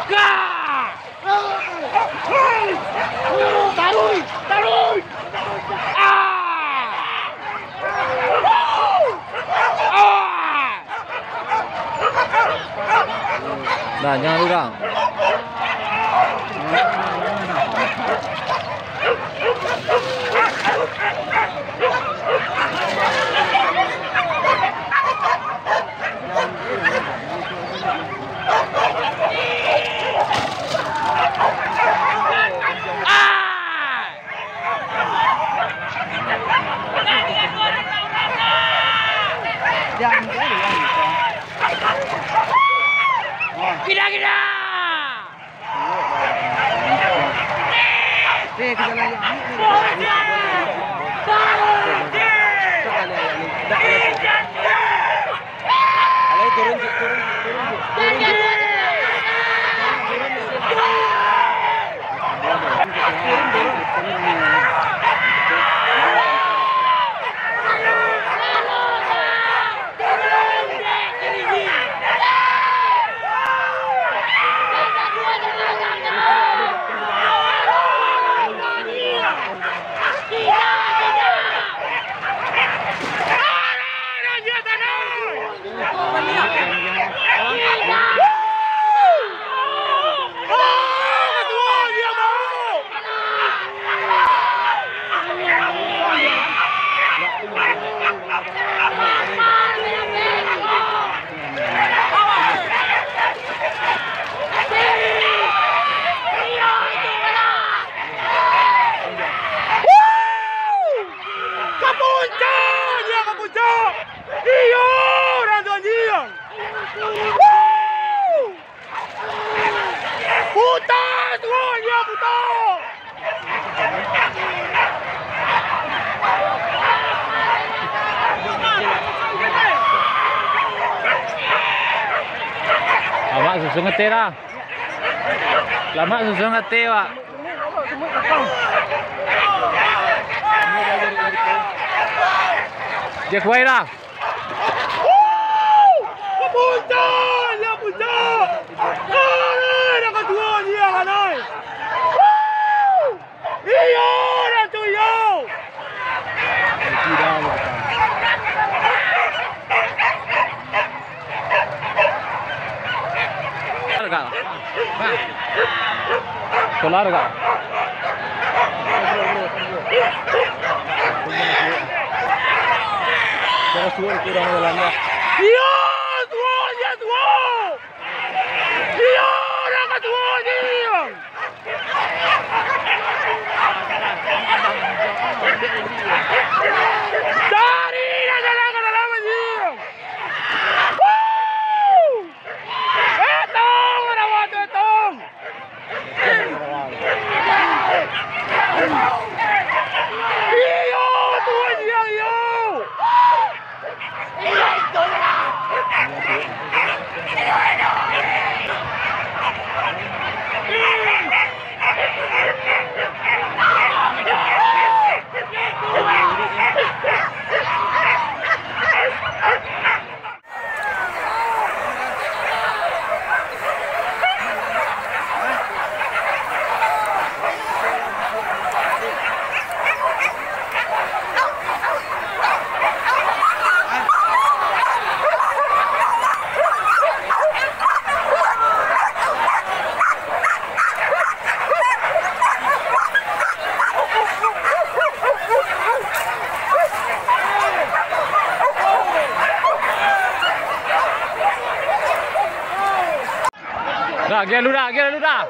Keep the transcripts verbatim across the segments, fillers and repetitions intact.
Ka! Taruih! Taruih! Ah! Ah! Dah, jangan urang. Gila, gila! Eh, kita lagi. Alah, turun, Cik, turun, Cik, turun, Cik. Turun, Cik. Ka puncak, dia ka puncak. Iyo, Rajo Anjiang. Wuh! Puta, suruah dia puta. Awak susun ngeteh lah. Lamak susun ngateh, Wak. Dia kuai lah. Wuh! Ka puncak, ya puncak. Arai, dah ka tuo dia lah, nai. Wuh! Iyo, dah tu iyo. Solar ka? Solar ka? Iyo, tuo, iyo, tuo. Iyo, dah ka tuo, iyo. Cari dah jalan ka dalam, anjing. Wuh! Etong, ada waktu etong. Iyo, tuan yang iyo. Dah, agiah lu dah, agiah lu dah.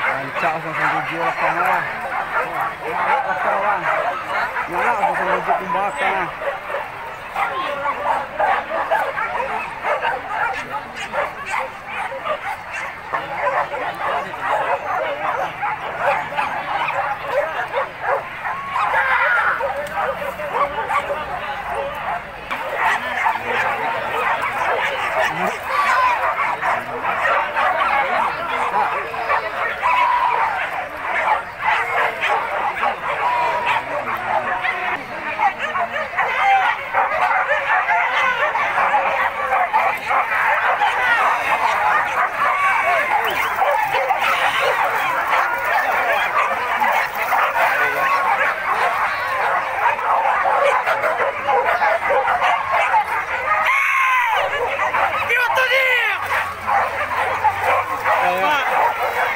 Rancak kosong tujuah lapangan lah. Nyalak lapangan, bang. Nyalak kosong tujuah pambakar lah.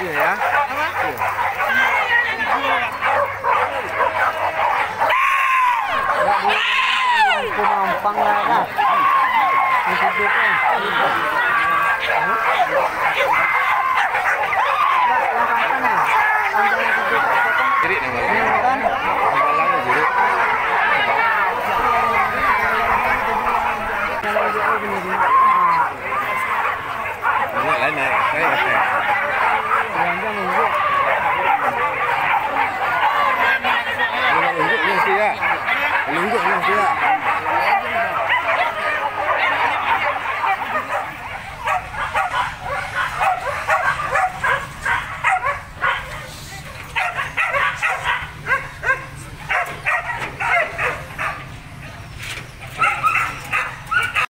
Iya, ya. Iya. Mampang lah, dah. Jerit nang galak. Galak nyo jerit. Banyak lah, naik. Naik, naik. Boleh unjuk ni sikit, ya. Boleh unjuk ni sikit, ya.